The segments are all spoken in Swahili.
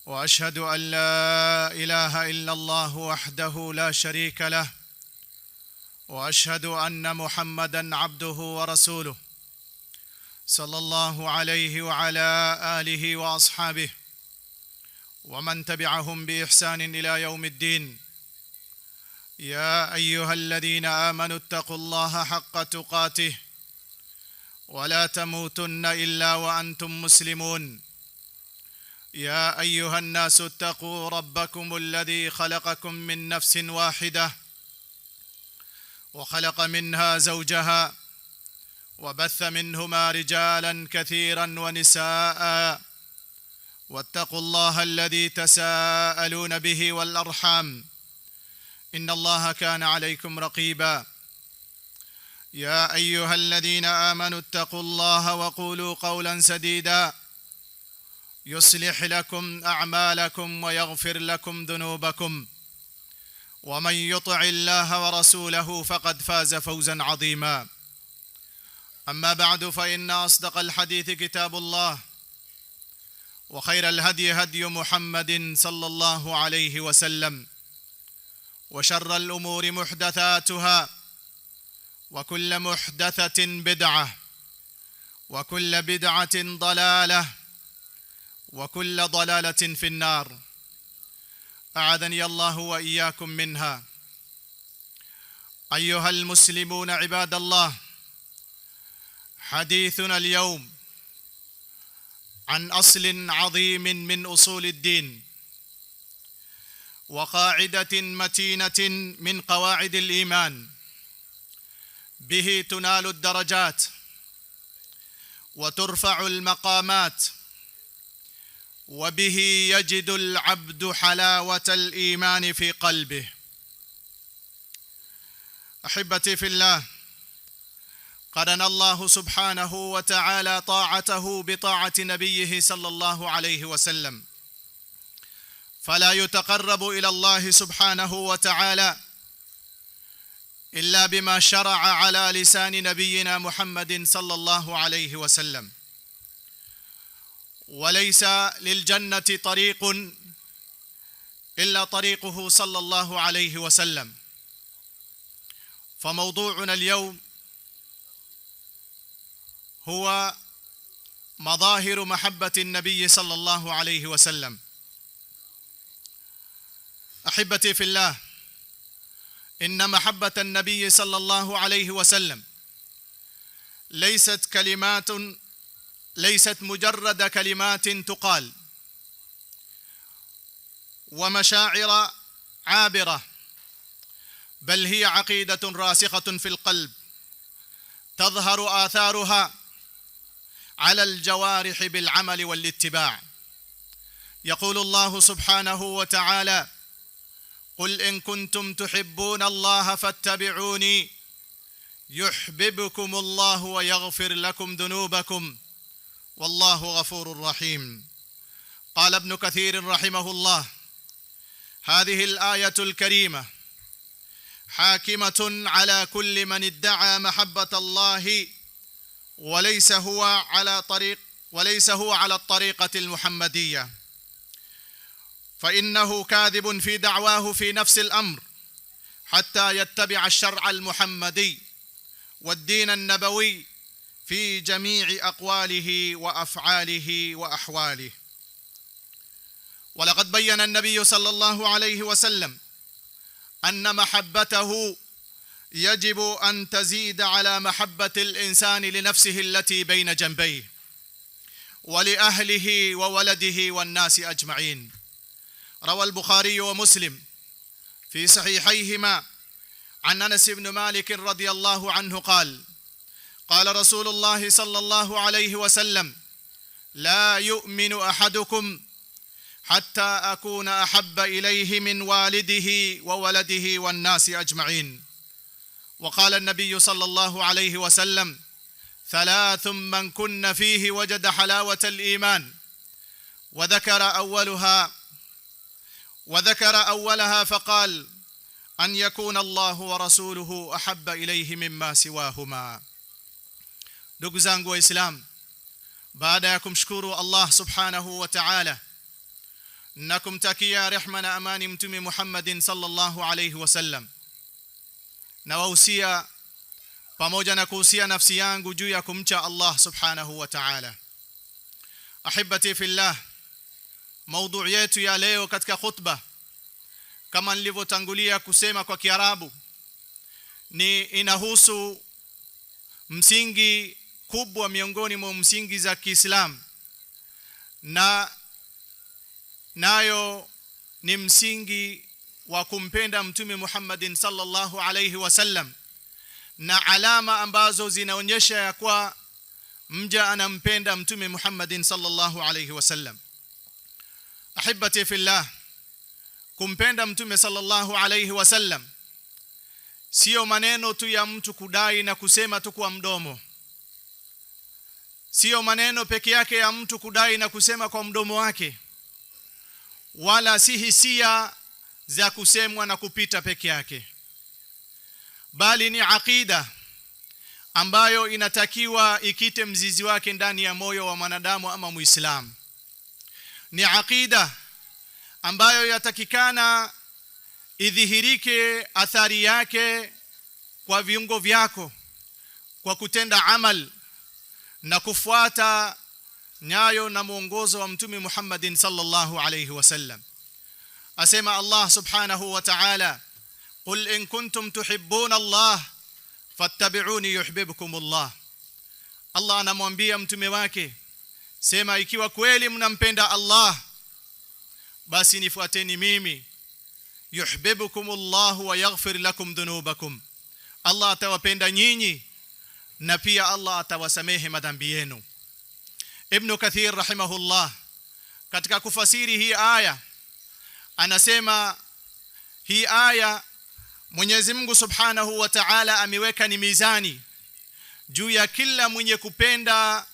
واشهد ان لا اله الا الله وحده لا شريك له، واشهد ان محمدا عبده ورسوله صلى الله عليه وعلى اله واصحابه ومن تبعهم باحسان الى يوم الدين. يا ايها الذين امنوا اتقوا الله حق تقاته ولا تموتن الا وانتم مسلمون. يا ايها الناس اتقوا ربكم الذي خلقكم من نفس واحده وخلق منها زوجها وبث منهما رجالا كثيرا ونساء، واتقوا الله الذي تساءلون به والارحام ان الله كان عليكم رقيبا. يا ايها الذين امنوا اتقوا الله وقولوا قولا سديدا يصلح لكم اعمالكم ويغفر لكم ذنوبكم، ومن يطع الله ورسوله فقد فاز فوزا عظيما. اما بعد، فان اصدق الحديث كتاب الله، وخير الهدي هدي محمد صلى الله عليه وسلم، وشر الامور محدثاتها، وكل محدثه بدعه، وكل بدعه ضلاله، وكل ضلاله في النار. اعاذني الله واياكم منها. ايها المسلمون، عباد الله، حديثنا اليوم عن اصل عظيم من اصول الدين، وقاعده متينه من قواعد الايمان، به تنال الدرجات وترفع المقامات، وبه يجد العبد حلاوه الايمان في قلبه. احبتي في الله، قرن الله سبحانه وتعالى طاعته بطاعه نبيه صلى الله عليه وسلم، فلا يتقرب الى الله سبحانه وتعالى الا بما شرع على لسان نبينا محمد صلى الله عليه وسلم. وليس للجنه طريق الا طريقه صلى الله عليه وسلم. فموضوعنا اليوم هو مظاهر محبه النبي صلى الله عليه وسلم. احبتي في الله، ان محبه النبي صلى الله عليه وسلم ليست مجرد كلمات تقال ومشاعر عابره، بل هي عقيده راسخه في القلب تظهر اثارها على الجوارح بالعمل والاتباع. يقول الله سبحانه وتعالى: قل ان كنتم تحبون الله فاتبعوني يحببكم الله ويغفر لكم ذنوبكم، والله غفور رحيم. قال ابن كثير رحمه الله: هذه الايه الكريمه حاكمه على كل من ادعى محبه الله وليس هو على الطريقه المحمديه، فانه كاذب في دعواه في نفس الامر حتى يتبع الشرع المحمدي والدين النبوي في جميع اقواله وافعاله واحواله. ولقد بين النبي صلى الله عليه وسلم ان محبته يجب ان تزيد على محبه الانسان لنفسه التي بين جنبيه، ولاهله وولده والناس اجمعين. روى البخاري ومسلم في صحيحيهما عن انس بن مالك رضي الله عنه قال: قال رسول الله صلى الله عليه وسلم: لا يؤمن احدكم حتى اكون احب اليه من والده وولده والناس اجمعين. وقال النبي صلى الله عليه وسلم: ثلاث من كن فيه وجد حلاوه الايمان، وذكر اولها فقال: ان يكون الله ورسوله احب اليه مما سواهما. Ndugu zangu Waislamu, baada ya kumshukuru Allah سبحانه وتعالى Na kumtakia rehma na amani Mtume Muhammadin sallallahu alayhi wasallam. Na wahusia pamoja na kuhusia nafsi yangu juu ya kumcha Allah subhanahu wa ta'ala. Ahibati fillah, maudhui yetu ya leo katika khutba kama nilivyotangulia kusema kwa Kiarabu ni inahusu msingi kubwa miongoni mwa msingi za Kiislamu, na nayo ni msingi wa kumpenda Mtume Muhammadin sallallahu alayhi wasallam, na alama ambazo zinaonyesha ya kwa mja anampenda Mtume Muhammadin sallallahu alayhi wasallam. Ahibati fillah, kumpenda Mtume sallallahu alayhi wasallam sio maneno tu ya mtu kudai na kusema tu kwa mdomo. Sio maneno peke yake ya mtu kudai na kusema kwa mdomo wake, wala si hisia za kusemwa na kupita peke yake, bali ni aqida ambayo inatakiwa ikite mzizi wake ndani ya moyo wa mwanadamu ama Muislamu. Ni aqida ambayo yatakikana idhihirike athari yake kwa viungo vyako, kwa kutenda amal na kufuata nyayo na mwongozo wa Mtume Muhammadin sallallahu alayhi wasallam. Asema Allah subhanahu wa ta'ala, qul in kuntum tuhibbuna Allah fattabi'uni yuhibbukum Allah. Allah anamwambia mtume wake, sema ikiwa kweli mnampenda Allah basi nifuateni mimi, yuhibbukum Allah wa yaghfir lakum dhunubakum. Allah atawapenda nyinyi na pia Allah atawasamehe madhambi yenu. Ibn Kathir rahimahullah katika kufasiri hii aya anasema hii aya Mwenyezi Mungu Subhanahu wa Ta'ala ameweka ni mizani juu ya kila mwenye kupenda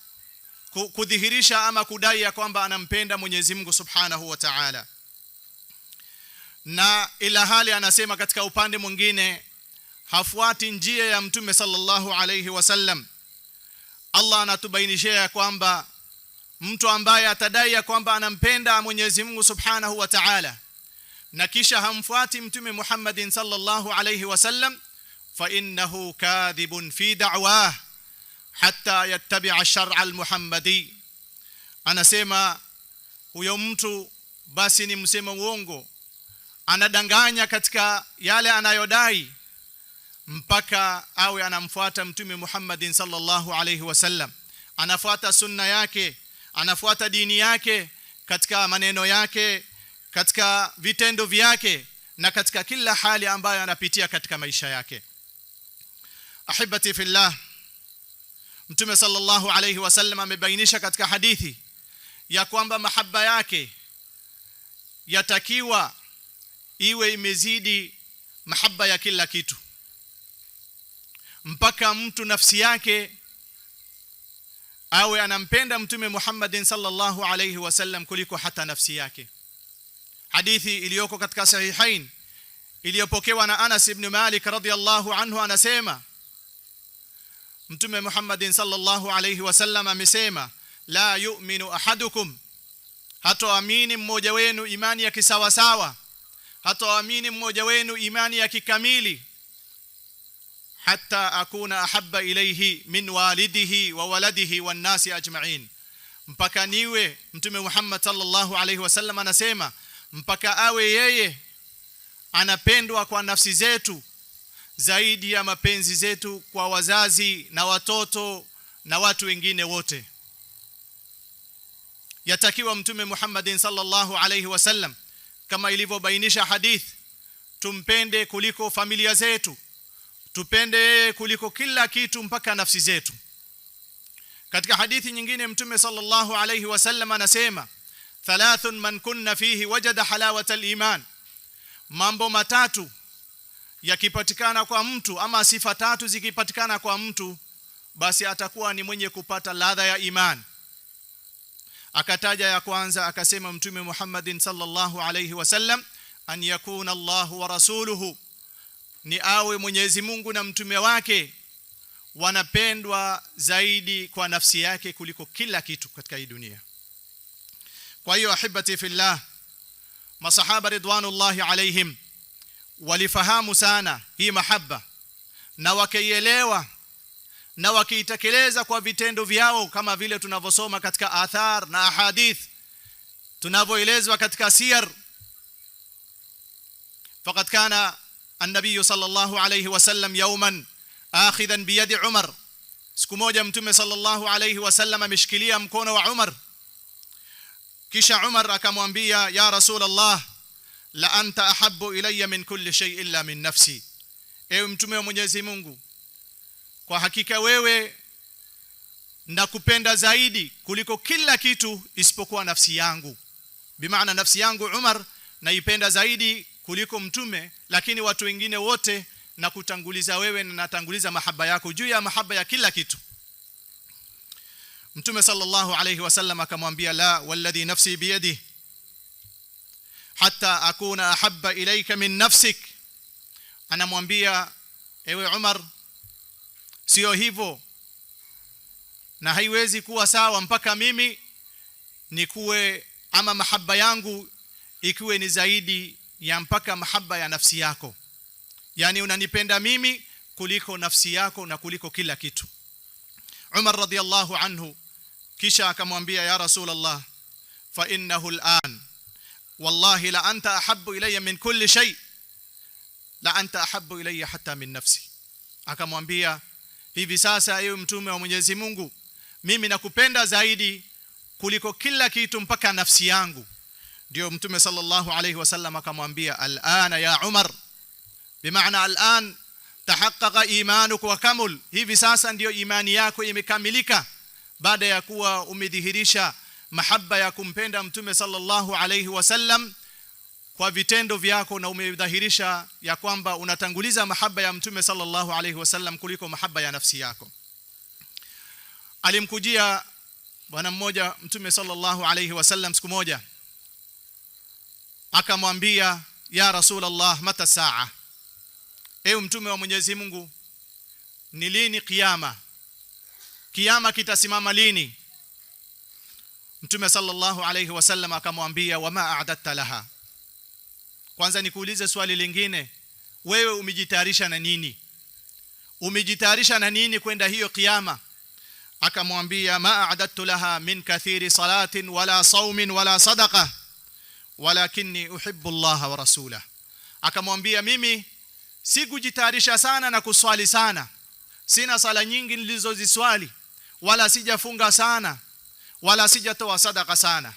kudhihirisha ama kudai ya kwamba anampenda Mwenyezi Mungu Subhanahu wa Ta'ala. Na ila hali anasema katika upande mwingine hafuati njia ya Mtume sallallahu alayhi wasallam. Allah anatubainishia kwamba mtu ambaye atadai ya kwamba anampenda Mwenyezi Mungu Subhanahu wa Ta'ala na kisha hamfuati Mtume Muhammadin sallallahu alayhi wasallam, fa innahu kadhibun fi da'wah hatta yattabi'a ash-shar'a al-muhammadi. Anasema huyo mtu basi ni msema uongo, anadanganya katika yale anayodai mpaka awe anamfuata Mtume Muhammadin sallallahu alayhi wasallam, anafuata sunna yake, anafuata dini yake katika maneno yake, katika vitendo vyake, na katika kila hali ambayo anapitia katika maisha yake. Ahibati fillah, Mtume sallallahu alayhi wasallam amebainisha katika hadithi ya kwamba mahaba yake yatakiwa iwe imezidi mahaba ya kila kitu, mpaka mtu nafsi yake awe anampenda Mtume Muhammadin sallallahu alayhi wasallam kuliko hata nafsi yake. Hadithi iliyoko katika Sahihain iliyopokewa na Anas ibn Malik radhiyallahu anhu anasema Mtume Muhammadin sallallahu alayhi wasallam amesema, la yu'minu ahadukum, hatoamini mmoja wenu imani ya kisawasawa, hatoamini mmoja wenu imani ya kikamili, hatta akuna ahabba ilayhi min walidihi wa waladihi wan nasi ajma'in, mpaka niwe Mtume Muhammad sallallahu alayhi wasallam anasema mpaka awe yeye anapendwa kwa nafsi zetu zaidi ya mapenzi zetu kwa wazazi na watoto na watu wengine wote. Yatakiwa Mtume Muhammadin sallallahu alayhi wasallam kama ilivyobainisha hadith, tumpende kuliko familia zetu, tupende kuliko kila kitu mpaka nafsi zetu. Katika hadithi nyingine Mtume sallallahu alayhi wasallam anasema, thalathun man kunna fihi wajada halawata al-iman, mambo matatu yakipatikana kwa mtu ama sifa tatu zikipatikana kwa mtu basi atakuwa ni mwenye kupata ladha ya iman. Akataja ya kwanza akasema Mtume Muhammadin sallallahu alayhi wasallam, an yakuna Allahu wa rasuluhu, ni awe Mwenyezi Mungu na mtume wake wanapendwa zaidi kwa nafsi yake kuliko kila kitu katika hii dunia. Kwa hiyo ahibati fillah, Masahaba ridwanullahi alaihim walifahamu sana hii mahaba na wakaielewa na wakiitekeleza kwa vitendo vyao, kama vile tunavyosoma katika athar na ahadith, tunavyoelezwa katika siyar. Faqad kana an-nabiy sallallahu alayhi wasallam yawman akhidhan biyadi Umar, siku moja Mtume sallallahu alayhi wasallam ameshikilia mkono wa Umar. Kisha Umar akamwambia, ya Rasulullah, la anta ahabbu ilayya min kulli shay illa min nafsi, ewe Mtume wa Mwenyezi Mungu, kwa hakika wewe nakupenda zaidi kuliko kila kitu isipokuwa nafsi yangu. Bimaana nafsi yangu Umar naipenda zaidi kuliko Mtume, lakini watu wengine wote nakutanguliza wewe na natanguliza mahaba yako juu ya mahaba ya kila kitu. Mtume sallallahu alayhi wasallam akamwambia, la walladhi nafsi biyadihi hatta akuna ahabba ilayka min nafsik. Anamwambia, ewe Umar, sio hivyo na haiwezi kuwa sawa mpaka mimi nikuwe ama mahaba yangu ikiwe ni zaidi ya mpaka mahaba ya nafsi yako, yani unanipenda mimi kuliko nafsi yako na kuliko kila kitu. Umar radhiyallahu anhu kisha akamwambia, ya Rasulullah, fa innahu al'an wallahi la anta ahabbu ilayya min kulli shay, la anta ahabbu ilayya hatta min nafsi. Akamwambia, hivi sasa ewe Mtume wa Mwenyezi Mungu, mimi nakupenda zaidi kuliko kila kitu mpaka nafsi yangu. Ndio Mtume sallallahu alayhi wasallam akamwambia, al'ana ya Umar, bimaana al'an tahaqqaqa imanuka wa kamul, hivi sasa ndio imani yako imekamilika baada ya kuwa umedhihirisha mahaba ya kumpenda Mtume sallallahu alayhi wasallam kwa vitendo vyako, na umedhahirisha ya kwamba unatanguliza mahaba ya Mtume sallallahu alayhi wasallam kuliko mahaba ya nafsi yako. Alimkujia bwana mmoja Mtume sallallahu alayhi wasallam siku moja, akamwambia, ya Rasulullah, mata saa, ewe Mtume wa Mwenyezi Mungu, ni lini kiyama? Kiyama kitasimama lini? Mtume sallallahu alayhi wasallam akamwambia, wama a'dadta laha. Kwanza nikuulize swali lingine, wewe umejitayarisha na nini? Umejitayarisha na nini kwenda hiyo kiyama? Akamwambia, ma a'dadtu laha min kathiri salatin wala saumin wala sadaqa walakinni uhibbu Allah wa rasulahu. Akamwambia, mimi sikujitayarisha sana na kuswali sana, sina sala nyingi nilizoziswali, wala sijafunga sana, wala sijatoa sadaka sana,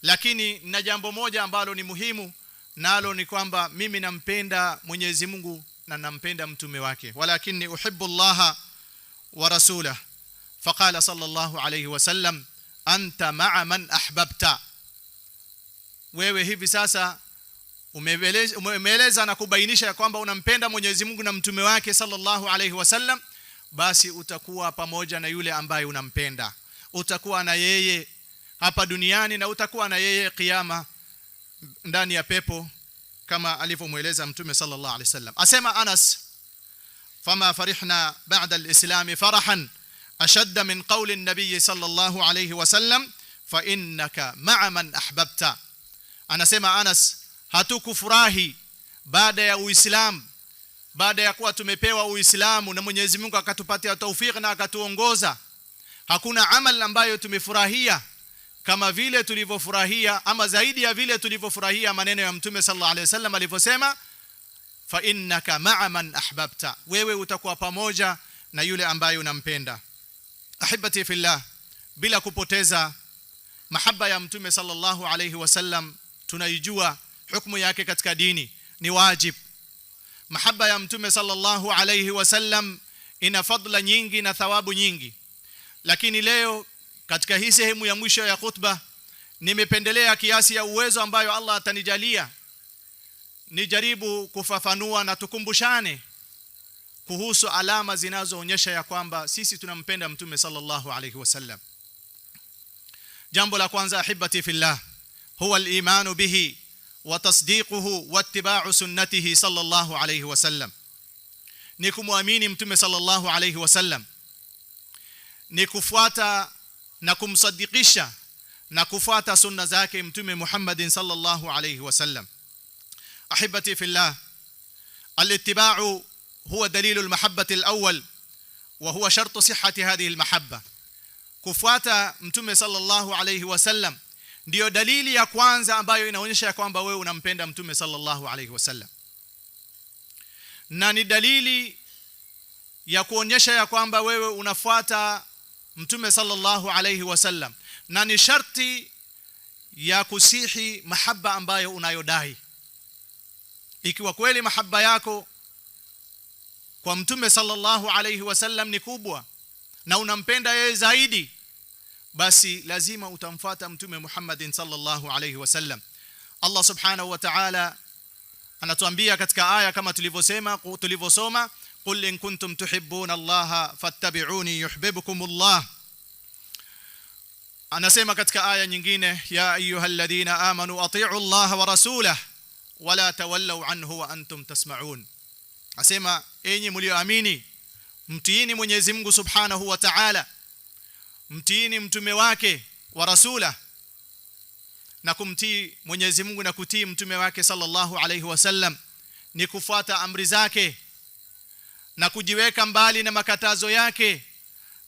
lakini na jambo moja ambalo ni muhimu nalo ni kwamba mimi nampenda Mwenyezi Mungu na nampenda mtume wake, walakinni uhibbu Allah wa rasulahu. Faqala sallallahu alayhi wasallam, anta ma'a man ahbabta, wewe hivi sasa umeeleza na kubainisha kwamba unampenda Mwenyezi Mungu na mtume wake sallallahu alayhi wasallam, basi utakuwa pamoja na yule ambaye unampenda, utakuwa na yeye hapa duniani na utakuwa na yeye kiyama ndani ya pepo, kama alivyomueleza Mtume sallallahu alayhi wasallam. Asema Anas, fama farihna ba'da al-islam farahan ashadda min qawli an-nabiy sallallahu alayhi wasallam fa innaka ma'a man ahbabta. Anasema Anas, hatukufurahi baada ya Uislamu, baada ya kuwa tumepewa Uislamu na Mwenyezi Mungu akatupatia taufiki na akatuongoza, hakuna amal ambayo tumefurahia kama vile tulivyofurahia ama zaidi ya vile tulivyofurahia maneno ya Mtume sallallahu alaihi wasallam alivyosema, fa innaka ma'a man ahbabta, wewe utakuwa pamoja na yule ambaye unampenda. Ahibati fillah, bila kupoteza mahaba ya Mtume sallallahu alaihi wasallam, tunaijua hukumu yake katika dini ni wajib. Mahaba ya Mtume sallallahu alaihi wasallam ina fadla nyingi na thawabu nyingi, lakini leo katika hii sehemu ya mwisho ya khutba nimependelea kiasi ya uwezo ambayo Allah atanijalia nijaribu kufafanua na tukumbushane kuhusu alama zinazoonyesha ya kwamba sisi tunampenda Mtume sallallahu alaihi wasallam. Jambo la kwanza, ahibati fillah, huwa al-imanu bihi wa tasdiquhu wa ittiba'u sunnatihi sallallahu alaihi wasallam, ni kumwamini Mtume sallallahu alaihi wasallam, ni kufuata na kumsadikisha na kufuata sunna zake Mtume Muhammadin sallallahu alayhi wasallam. Ahibati fillah, al-ittiba'u huwa dalilu al-mahabbati al-awwal wa huwa shartu sihhati hadhihi al-mahabba. Kufuata Mtume sallallahu alayhi wasallam ndiyo dalili ya kwanza ambayo inaonyesha kwamba wewe unampenda Mtume sallallahu alayhi wasallam, na ni dalili ya kuonyesha ya kwamba wewe unafuata Mtume sallallahu alayhi wasallam, na ni sharti ya kusihi mahaba ambayo unayodai. Ikiwa kweli mahaba yako kwa Mtume sallallahu alayhi wasallam ni kubwa na unampenda yeye zaidi, basi lazima utamfuata Mtume Muhammadin sallallahu alayhi wasallam. Allah subhanahu wa ta'ala anatuambia katika aya kama tulivyosema, tulivyosoma, qul in kuntum tuhibbuna Allaha fattabi'uni yuhibbukumullah. Anasema katika aya nyingine, ya ayyuhalladhina amanu ati'u Allaha wa rasulahu wala tawallaw anhu wa antum tasma'un. Asema enyi mlioamini, mtiini Mwenyezi Mungu Subhanahu wa Ta'ala, mtiini mtume wake wa rasula, na kumtii Mwenyezi Mungu na kutii mtume wake sallallahu alayhi wasallam ni kufuata amri zake na kujiweka mbali na makatazo yake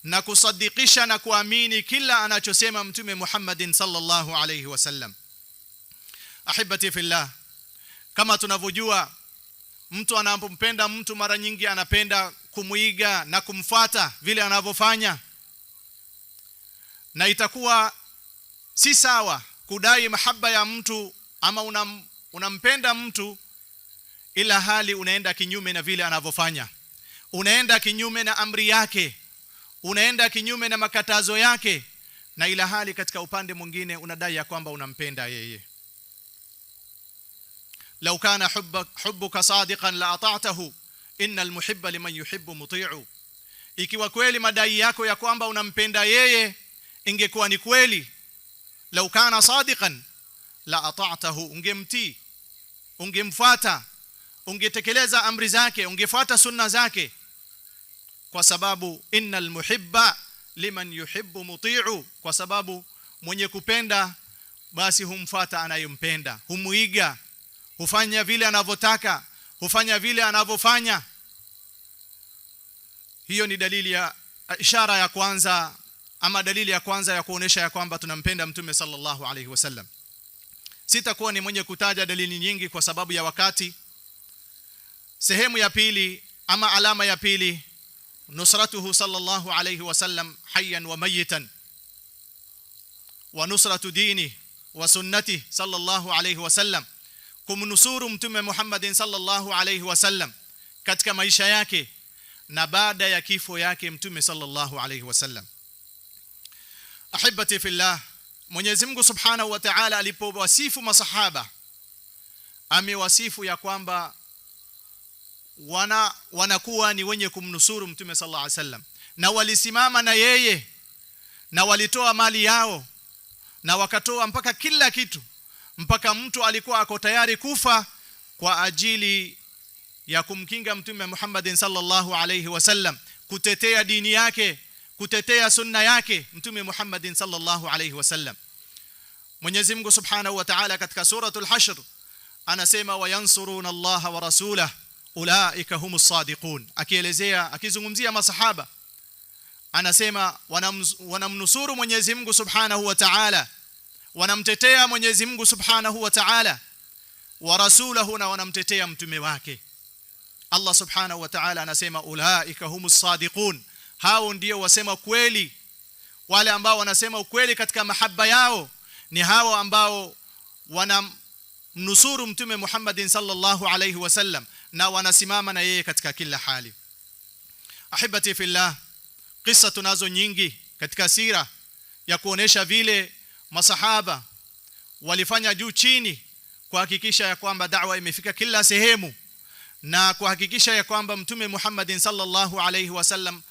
na kusadikisha na kuamini kila anachosema Mtume Muhammadin sallallahu alayhi wasallam. Ahibati fillah, kama tunavyojua, mtu anapompenda mtu mara nyingi anapenda kumuiga na kumfuata vile anavyofanya, na itakuwa si sawa kudai mahaba ya mtu ama unampenda mtu ila hali unaenda kinyume na vile anavyofanya, unaenda kinyume na amri yake, unaenda kinyume na makatazo yake, na ila hali katika upande mwingine unadai ya kwamba unampenda yeye. Law kana hubbuka sadiqan la ata'tahu innal muhibba liman yuhibbu muti'u. Ikiwa kweli madai yako ya kwamba unampenda yeye ingekuwa ni kweli, law kana sadiqan la ata'tahu, ungemtii, ungemfuata, ungetekeleza amri zake, ungefuata sunna zake, kwa sababu innal muhibba liman yuhibbu muti'u, kwa sababu mwenye kupenda basi humfuata anayempenda, humuiga, hufanya vile anavyotaka, hufanya vile anavyofanya. Hiyo ni dalili ya ishara ya kwanza ama dalili ya kwanza ya kuonesha ya kwamba tunampenda Mtume sallallahu alayhi wasallam. Sitakuwa ni mwenye kutaja dalili nyingi kwa sababu ya wakati. Sehemu ya pili ama alama ya pili, nusratuhu sallallahu alayhi wasallam hayyan wa mayitan wa nusratu dini wa sunnati sallallahu alayhi wasallam, kumnusuru Mtume Muhammadin sallallahu alayhi wasallam katika maisha yake na baada ya kifo yake Mtume sallallahu alayhi wasallam. Ahibati fillah, Mwenyezi Mungu Subhanahu wa Ta'ala alipowasifu masahaba amewasifu ya kwamba wanakuwa ni wenye kumnusuru Mtume sallallahu alayhi wasallam, na walisimama na yeye na walitoa mali yao na wakatoa mpaka kila kitu, mpaka mtu alikuwa ako tayari kufa kwa ajili ya kumkinga Mtume Muhammadin sallallahu alayhi wasallam, kutetea dini yake, kutetea sunna yake Mtume Muhammadin sallallahu alayhi wasallam. Mwenyezi Mungu Subhanahu wa Ta'ala katika suratul Hashr anasema wayansuruna Allaha wa rasulahu ulaika humus sadiqun. Akielezea, akizungumzia masahaba anasema wanamnusuru Mwenyezi Mungu Subhanahu wa Ta'ala, wanamtetea Mwenyezi Mungu Subhanahu wa Ta'ala, wa rasulahu, na wanamtetea mtume wake. Allah Subhanahu wa Ta'ala anasema ulaika humus sadiqun, hao ndio wasema kweli. Wale ambao wanasema ukweli katika mahaba yao ni hao ambao wanamnusuru Mtume Muhammadin sallallahu alayhi wasallam na wanasimama na yeye katika kila hali. Ahibati fillah, kisa tunazo nyingi katika sira ya kuonesha vile masahaba walifanya juu chini kuhakikisha ya kwamba da'wa imefika kila sehemu na kuhakikisha ya kwamba Mtume Muhammadin sallallahu alayhi wasallam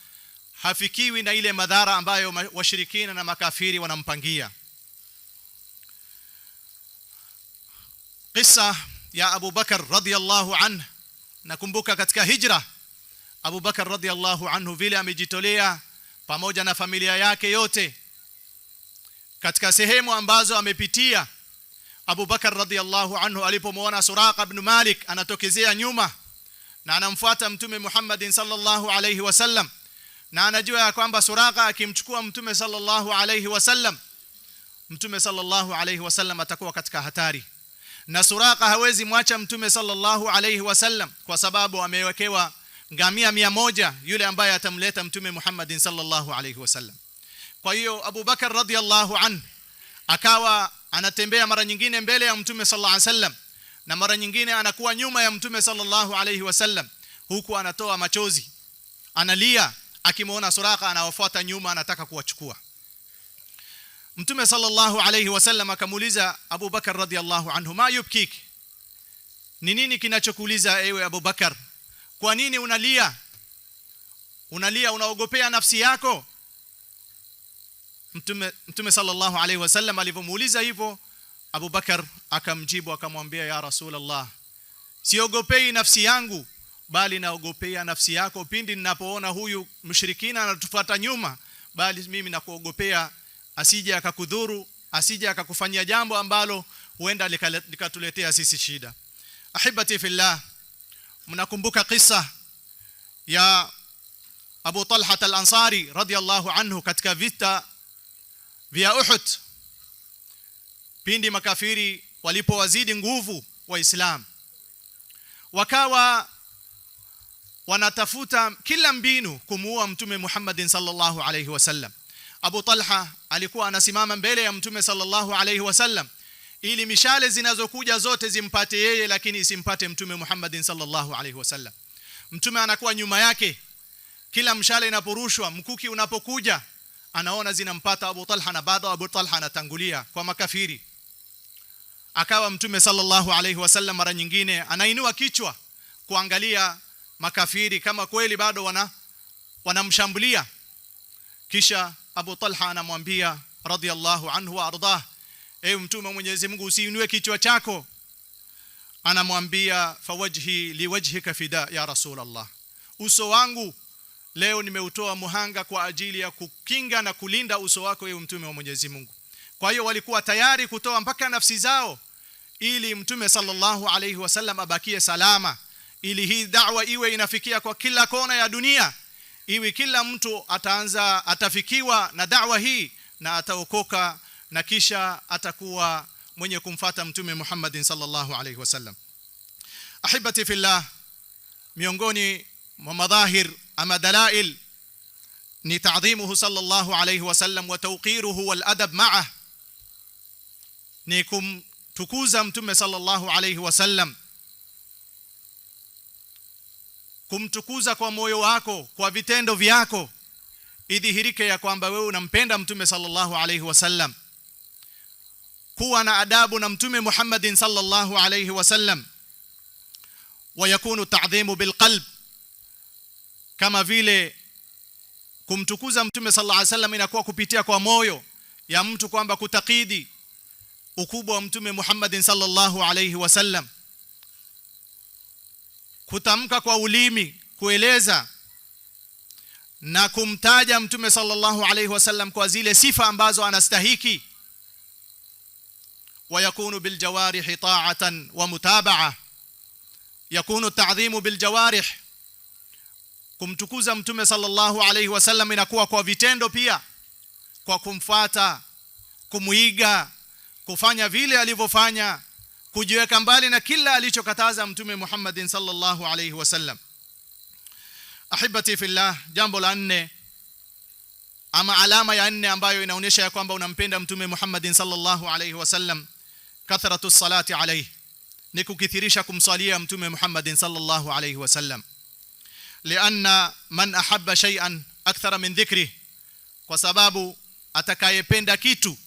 hafikiwi na ile madhara ambayo washirikina na makafiri wanampangia. Qissa ya Abu Bakar radhiyallahu anhu, nakumbuka katika hijra Abu Bakar radhiyallahu anhu vile amejitolea pamoja na familia yake yote Katika sehemu ambazo amepitia Abu Bakar radhiyallahu anhu alipomwona Suraqa ibn Malik anatokezea nyuma na anamfuata Mtume Muhammadin sallallahu alayhi wasallam, na anajua ya kwamba Suraqa akimchukua Mtume sallallahu alayhi wasallam, Mtume sallallahu alayhi wasallam atakuwa katika hatari, na Suraqa hawezi mwacha Mtume sallallahu alayhi wasallam kwa sababu amewekewa ngamia 100 yule ambaye atamleta Mtume Muhammadin sallallahu alayhi wasallam. Kwa hiyo Abu Bakar radhiyallahu anhu akawa anatembea mara nyingine mbele ya Mtume sallallahu alayhi wasallam na mara nyingine anakuwa nyuma ya Mtume sallallahu alayhi wasallam, huku anatoa machozi, analia akimuona Suraqa anawafuata nyuma, anataka kuwachukua. Mtume sallallahu alayhi wasallam akamuuliza Abu Bakar radhiyallahu anhu, ma yubkik, ni nini kinachokuuliza ewe Abu Bakar? Kwa nini unalia? Unalia unaogopea nafsi yako? Mtume sallallahu alayhi wasallam alipomuuliza hivyo, Abu Bakar akamjibu akamwambia, ya Rasulullah, siogopei nafsi yangu, bali naogopea nafsi yako pindi ninapoona huyu mshirikina anatufuata nyuma, bali mimi nakuogopea asije akakudhuru, asije akakufanyia jambo ambalo huenda likatuletea sisi shida. Ahibati fillah, mnakumbuka kisa ya Abu Talha al-Ansari radhiyallahu anhu katika vita vya Uhud, pindi makafiri walipowazidi nguvu Waislamu, wakawa wanatafuta kila mbinu kumuua Mtume Muhammadin sallallahu alayhi wasallam. Abu Talha alikuwa anasimama mbele ya Mtume sallallahu alayhi wasallam ili mishale zinazokuja zote zimpate yeye, lakini isimpate Mtume Muhammadin sallallahu alayhi wasallam. Mtume anakuwa nyuma yake, kila mshale inaporushwa, mkuki unapokuja, anaona zinampata Abu Talha, na bado Abu Talha anatangulia kwa makafiri. Akawa Mtume sallallahu alayhi wasallam mara nyingine anainua kichwa kuangalia makafiri kama kweli bado wanamshambulia. Kisha Abu Talha anamwambia radhiyallahu anhu wa ardah, ewe Mtume wa Mwenyezi Mungu, usiinue kichwa chako. Anamwambia, fawajhi liwajhika fida ya Rasulullah, uso wangu leo nimeutoa muhanga kwa ajili ya kukinga na kulinda uso wako ewe Mtume wa Mwenyezi Mungu. Kwa hiyo walikuwa tayari kutoa mpaka nafsi zao ili Mtume sallallahu alayhi wasallam abakie salama, ili hii da'wa iwe inafikia kwa kila kona ya dunia, iwe kila mtu ataanza atafikiwa na da'wa hii na ataokoka, na kisha atakuwa mwenye kumfata Mtume Muhammadin sallallahu alayhi wasallam. Ahibati fillah, miongoni mwa madhahir ama dalail ni ta'dhimuhu sallallahu alayhi wasallam wa tawqiruhu wal adab ma'ah, ni kumtukuza Mtume sallallahu alayhi wasallam, kumtukuza kwa moyo wako, kwa vitendo vyako, idhihirike ya kwamba wewe unampenda Mtume sallallahu alayhi wasallam. Kuwa na adabu na Mtume Muhammadin sallallahu alayhi wasallam. Wa yakunu ta'dhimu bilqalb, kama vile kumtukuza Mtume sallallahu alayhi wasallam inakuwa kupitia kwa moyo ya mtu, kwamba kutakidi ukubwa wa Mtume Muhammadin sallallahu alayhi wasallam, kutamka kwa ulimi, kueleza na kumtaja Mtume sallallahu alayhi wasallam kwa zile sifa ambazo anastahiki. Wa yakunu biljawarihi ta'atan wa mutaba'a, yakunu ta'dhimu biljawarih, kumtukuza Mtume sallallahu alayhi wasallam inakuwa kwa vitendo pia, kwa kumfuata, kumuiga, kufanya vile alivyofanya, kujiweka mbali na kila alichokataza Mtume Muhammadin sallallahu alayhi wasallam. Ahibati fillah, jambo la nne ama alama ya nne ambayo inaonyesha ya kwamba unampenda Mtume Muhammadin sallallahu alayhi wasallam, kathratu salati alayhi, ni kukithirisha kumswalia Mtume Muhammadin sallallahu alayhi wasallam. Lianna man ahabba shay'an akthara min dhikri, kwa sababu atakayependa kitu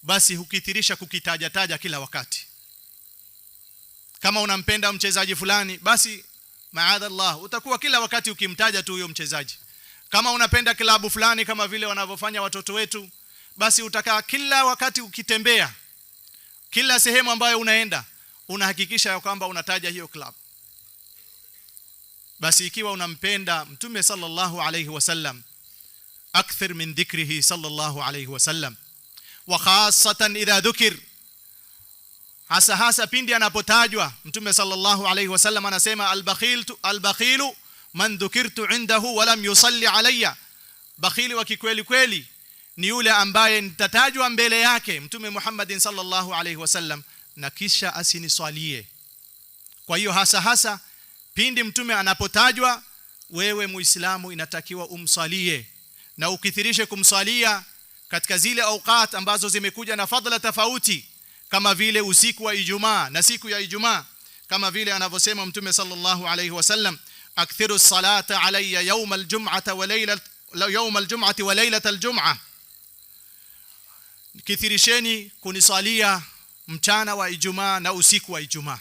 basi hukithirisha kukitaja taja kila wakati. Kama unampenda mchezaji fulani, basi maadallah, utakuwa kila wakati ukimtaja tu huyo mchezaji. Kama unapenda klabu fulani kama vile wanavyofanya watoto wetu, basi utakaa kila wakati ukitembea, kila sehemu ambayo unaenda unahakikisha ya kwamba unataja hiyo klabu. Basi ikiwa unampenda Mtume sallallahu alayhi wasallam, akthir min dhikrihi sallallahu alayhi wasallam. Wa khasatan idha dhukir, hasa hasa pindi anapotajwa Mtume sallallahu alayhi wasallam anasema albakhilu man dhukirtu indahu wa lam yusalli alayya, bakhili wa kikweli kweli ni yule ambaye nitatajwa mbele yake Mtume Muhammadin sallallahu alayhi wasallam na kisha asiniswalie. Kwa hiyo hasa hasa pindi Mtume anapotajwa, wewe Muislamu inatakiwa umswalie na ukithirishe kumswalia katika zile awqat ambazo zimekuja na fadhila tofauti, kama vile usiku wa Ijumaa na siku ya Ijumaa, kama vile anavyosema Mtume sallallahu alayhi wasallam, akthiru salata alayya yawm aljum'ata wa laylat yawm aljum'ati wa laylat aljum'ah, kithirisheni kuniswalia mchana wa Ijumaa na usiku wa Ijumaa.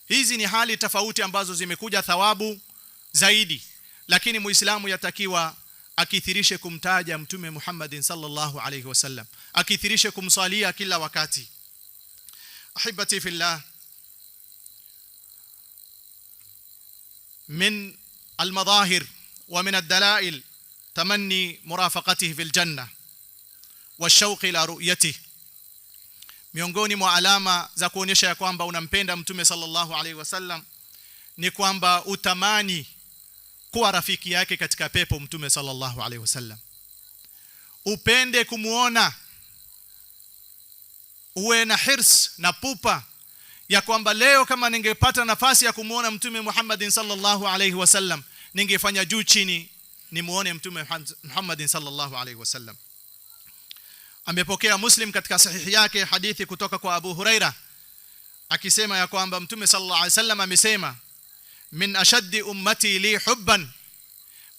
Hizi ni hali tofauti ambazo zimekuja thawabu zaidi, lakini Muislamu yatakiwa akithirishe kumtaja Mtume Muhammadin sallallahu alayhi wasallam, akithirishe kumswalia kila wakati. Ahibati fillah, min almadahir wa min ad-dalail tamanni murafaqatihi fil janna washauq ila ru'yatihi, miongoni mwa alama za kuonyesha ya kwamba unampenda Mtume sallallahu alayhi wasallam ni kwamba utamani kuwa rafiki yake katika pepo Mtume sallallahu alayhi wasallam, upende kumuona, uwe na hirs na pupa ya kwamba leo kama ningepata nafasi ya kumuona Mtume Muhammadin sallallahu alayhi wasallam ningefanya juu chini nimuone Mtume Muhammadin sallallahu alayhi wasallam. Amepokea Muslim katika sahihi yake hadithi kutoka kwa Abu Huraira akisema ya kwamba Mtume sallallahu alayhi wasallam amesema, min ashaddi ummati li hubban,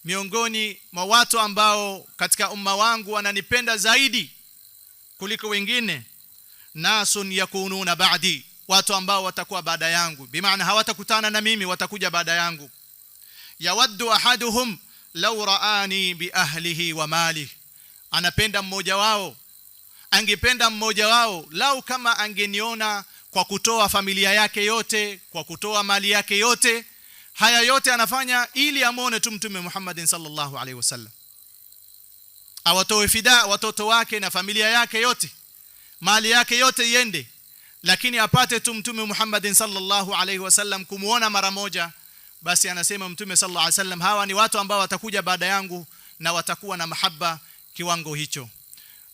miongoni mwa watu ambao katika umma wangu wananipenda zaidi kuliko wengine, nasun yakununa ba'di, watu ambao watakuwa baada yangu, bimaana hawatakutana na mimi, watakuja baada yangu. Yawaddu ahaduhum law ra'ani bi ahlihi wa malihi, anapenda mmoja wao, angependa mmoja wao lau kama angeniona kwa kutoa familia yake yote, kwa kutoa mali yake yote. Haya yote anafanya ili amwone tu Mtume Muhammadin sallallahu alaihi wasallam, awatoe fida watoto wake na familia yake yote, mali yake yote iende, lakini apate tu Mtume Muhammadin sallallahu alaihi wasallam kumuona mara moja. Basi anasema Mtume sallallahu alaihi wasallam, hawa ni watu ambao watakuja baada yangu na watakuwa na mahaba kiwango hicho.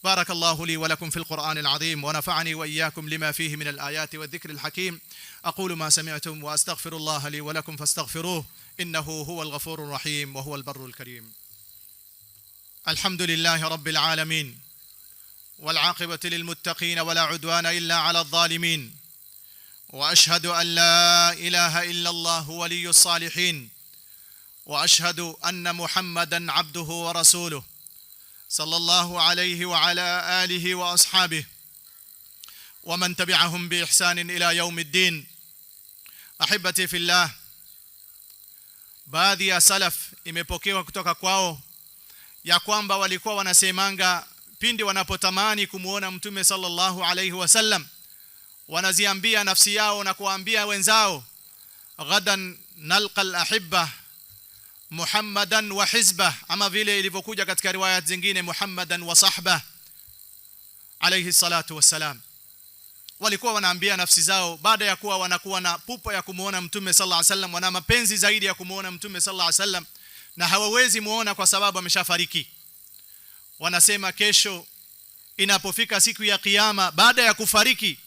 بارك الله لي ولكم في القرآن العظيم، ونفعني وإياكم لما فيه من الآيات والذكر الحكيم. أقول ما سمعتم وأستغفر الله لي ولكم فاستغفروه إنه هو الغفور الرحيم وهو البر الكريم. الحمد لله رب العالمين، والعاقبة للمتقين، ولا عدوان إلا على الظالمين، وأشهد أن لا إله إلا الله ولي الصالحين، وأشهد أن محمدا عبده ورسوله صلى الله عليه وعلى آله وأصحابه ومن تبعهم بإحسان إلى يوم الدين. أحبتي في الله, baadhi ya salaf imepokewa kutoka kwao ya kwamba walikuwa wanasemanga pindi wanapotamani kumuona Mtume sallallahu alayhi wasallam, wanaziambia nafsi yao na kuambia wenzao, ghadan nalqa al-ahibba Muhammadan wa hizbah, ama vile ilivyokuja katika riwaya zingine Muhammadan wa sahbah alayhi salatu wassalam. Walikuwa wanaambia nafsi zao baada ya kuwa wanakuwa na pupa ya kumuona Mtume sallallahu alayhi wasallam, wana mapenzi zaidi ya kumuona Mtume sallallahu alayhi wasallam na hawawezi muona kwa sababu ameshafariki. Wanasema kesho inapofika siku ya kiyama baada ya kufariki,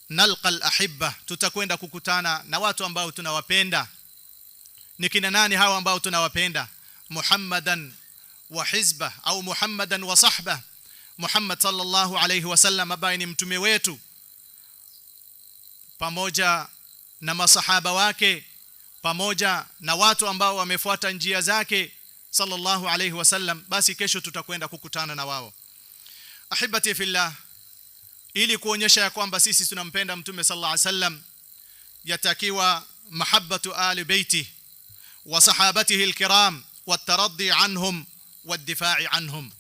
nalqa al-ahibba, tutakwenda kukutana na watu ambao tunawapenda. Ni kina nani hawa ambao tunawapenda? Muhammadan wa hizbah au Muhammadan wa sahbah, Muhammad sallallahu alayhi wasallam ambaye ni mtume wetu pamoja na masahaba wake pamoja na watu ambao wamefuata njia zake sallallahu alayhi wasallam. Basi kesho tutakwenda kukutana na wao. Ahibati fillah, ili kuonyesha ya kwamba sisi tunampenda Mtume sallallahu alayhi wasallam, yatakiwa mahabbatu ali baiti wa sahabatihi alkiram wataraddi anhum wadifai anhum,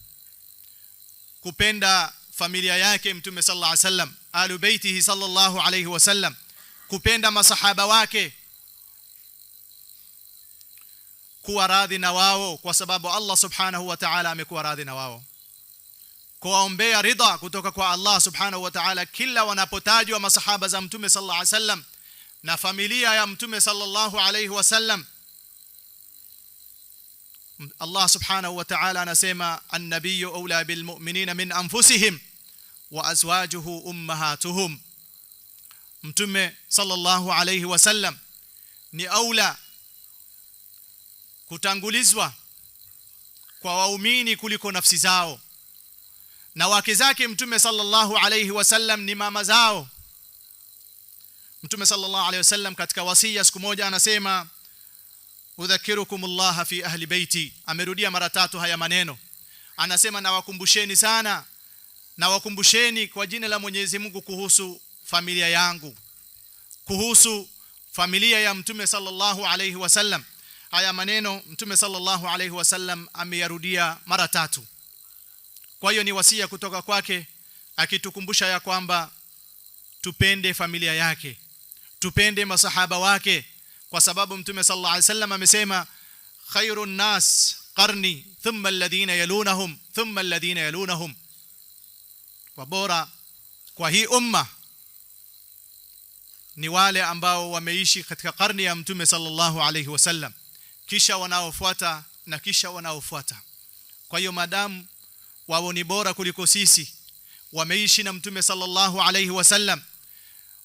kupenda familia yake Mtume sallallahu alayhi wasallam, alu baitihi sallallahu alayhi wasallam, kupenda masahaba wake, kuwa radhi na wao kwa sababu Allah subhanahu wa ta'ala amekuwa radhi na wao. kuwaombea ridha kutoka kwa Allah subhanahu wa ta'ala kila wanapotajwa masahaba za Mtume sallallahu alaihi wasallam na familia ya Mtume sallallahu alaihi wasallam. Allah subhanahu wa ta'ala anasema an-nabiyyu awla bil mu'minina min anfusihim wa azwajuhu ummahatuhum. Mtume sallallahu alayhi wasallam ni aula kutangulizwa kwa waumini kuliko nafsi zao, na wake zake Mtume sallallahu alayhi wasallam ni mama zao. Mtume sallallahu alayhi wasallam katika wasia siku moja anasema udhakirukum Allah fi ahli baiti. Amerudia mara tatu haya maneno. Anasema nawakumbusheni sana, nawakumbusheni kwa jina la Mwenyezi Mungu kuhusu familia yangu, kuhusu familia ya Mtume sallallahu alayhi wasallam. Haya maneno Mtume sallallahu alayhi wasallam ameyarudia mara tatu. Kwa hiyo ni wasia kutoka kwake akitukumbusha ya kwamba tupende familia yake, tupende masahaba wake, kwa sababu Mtume sallallahu alayhi wasallam amesema khairun nas qarni thumma alladhina yalunahum thumma alladhina yalunahum. Kwa bora kwa hii umma ni wale ambao wameishi katika karni ya Mtume sallallahu alayhi wasallam, kisha wanaofuata na kisha wanaofuata. Kwa hiyo madamu wao ni bora kuliko sisi, wameishi na Mtume sallallahu alayhi wasallam,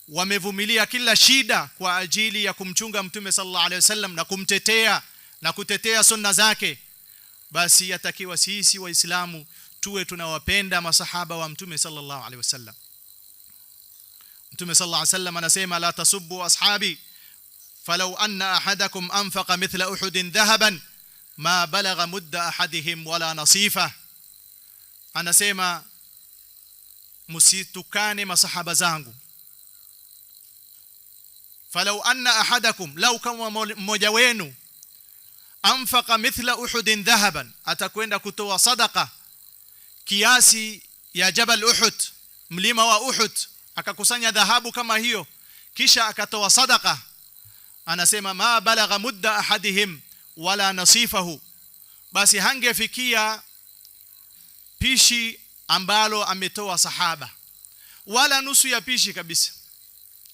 wamevumilia kila shida kwa ajili ya kumchunga Mtume sallallahu alayhi wasallam na kumtetea na kutetea sunna zake, basi yatakiwa sisi Waislamu tuwe tunawapenda masahaba wa Mtume sallallahu alayhi wasallam. Mtume sallallahu alayhi wasallam anasema la tasubbu ashabi falau anna ahadakum anfaqa mithla uhudin dhahaban ma balagha mudda ahadihim wala nasifa. Anasema msitukane masahaba zangu. Falau anna ahadakum, lau kama mmoja wenu anfaqa mithla uhudin dhahaban, atakwenda kutoa sadaqa kiasi ya jabal Uhud, mlima wa Uhud, akakusanya dhahabu kama hiyo kisha akatoa sadaqa, anasema ma balagha mudda ahadihim wala nasifahu, basi hangefikia pishi ambalo ametoa sahaba, wala nusu ya pishi kabisa,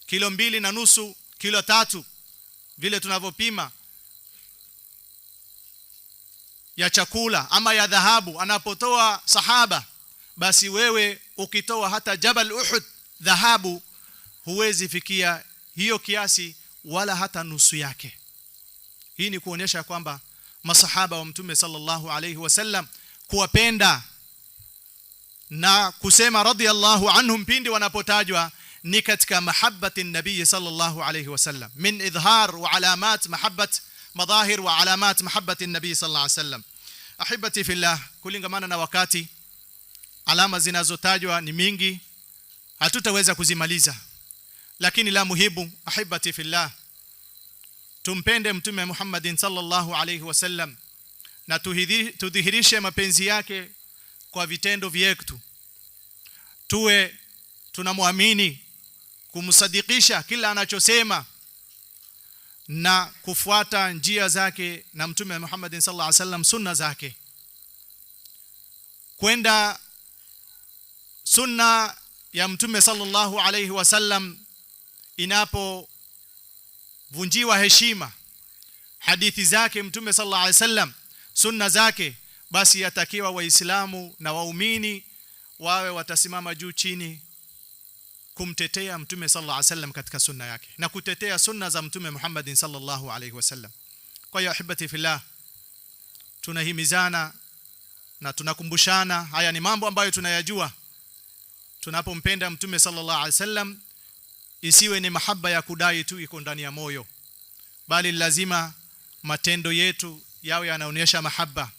kilo 2.5, kilo 3 vile tunavyopima ya chakula ama ya dhahabu anapotoa sahaba, basi wewe ukitoa hata jabal Uhud dhahabu huwezi fikia hiyo kiasi wala hata nusu yake. Hii ni kuonyesha kwamba masahaba wa Mtume sallallahu alayhi wasallam kuwapenda na kusema radiyallahu anhum pindi wanapotajwa ni katika mahabbati nabii sallallahu alayhi wasallam, min idhar wa alamat mahabbat madahir wa alamat mahabbati nabii sallallahu alayhi wasallam. Ahibati fillah, kulingamana na wakati alama zinazotajwa ni mingi, hatutaweza kuzimaliza, lakini la muhibu ahibati fillah, tumpende Mtume Muhammadin sallallahu alayhi wasallam na tudhihirishe mapenzi yake kwa vitendo vyetu. Tuwe tunamwamini, kumsadikisha kila anachosema na kufuata njia zake na Mtume Muhammadin sallallahu alayhi wasallam sunna zake, kwenda sunna ya Mtume sallallahu alayhi wasallam inapovunjiwa heshima, hadithi zake Mtume sallallahu alayhi wasallam, sunna zake, basi yatakiwa Waislamu na waumini wawe watasimama juu chini kumtetea Mtume sallallahu alayhi wasallam katika sunna yake na kutetea sunna za Mtume Muhammadin sallallahu alayhi wasallam. Kwa hiyo ahibati fillah, tunahimizana na tunakumbushana, haya ni mambo ambayo tunayajua. Tunapompenda Mtume sallallahu alayhi wasallam isiwe ni mahaba ya kudai tu iko ndani ya moyo, bali lazima matendo yetu yawe yanaonyesha mahaba,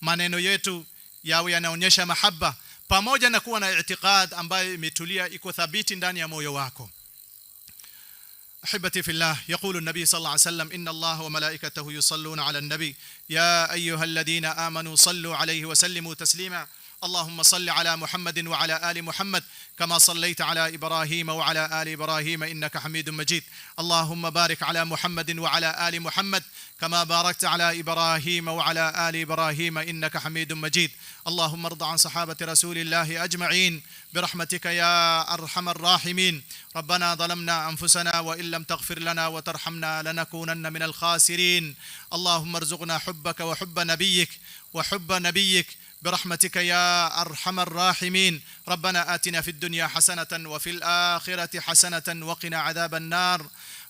maneno yetu yawe yanaonyesha mahaba, pamoja na kuwa na i'tiqad ambayo imetulia iko thabiti ndani ya moyo wako. أحبتي في الله، يقول النبي صلى الله عليه وسلم إن الله وملائكته يصلون على النبي يا أيها الذين آمنوا صلوا عليه وسلموا تسليما. اللهم صل على محمد وعلى آل محمد كما صليت على إبراهيم وعلى آل إبراهيم إنك حميد مجيد. اللهم بارك على محمد وعلى آل محمد كما باركت على إبراهيم وعلى آل إبراهيم إنك حميد مجيد. اللهم ارض عن صحابة رسول الله أجمعين برحمتك يا أرحم الراحمين. ربنا ظلمنا أنفسنا وإن لم تغفر لنا وترحمنا لنكونن من الخاسرين. اللهم ارزقنا حبك وحب نبيك وحب نبيك برحمتك يا أرحم الراحمين. ربنا آتنا في الدنيا حسنة وفي الآخرة حسنة وقنا عذاب النار.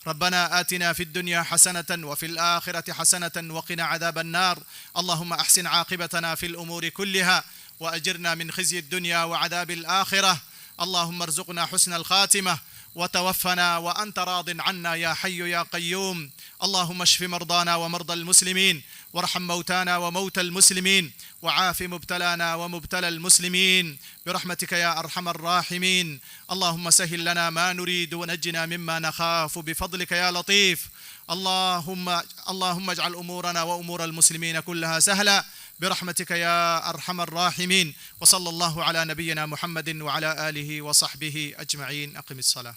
ربنا آتنا في الدنيا حسنة وفي الآخرة حسنة وقنا عذاب النار. اللهم أحسن عاقبتنا في الأمور كلها وأجرنا من خزي الدنيا وعذاب الآخرة. اللهم ارزقنا حسن الخاتمة وتوفنا وأنت راض عنا يا حي يا قيوم. اللهم اشف مرضانا ومرضى المسلمين، وارحم موتانا وموتى المسلمين، وعاف مبتلانا ومبتلى المسلمين برحمتك يا أرحم الراحمين. اللهم سهل لنا ما نريد ونجنا مما نخاف بفضلك يا لطيف. اللهم اجعل أمورنا وأمور المسلمين كلها سهلا برحمتك يا أرحم الراحمين. وصلى الله على نبينا محمد وعلى آله وصحبه أجمعين. أقم الصلاة.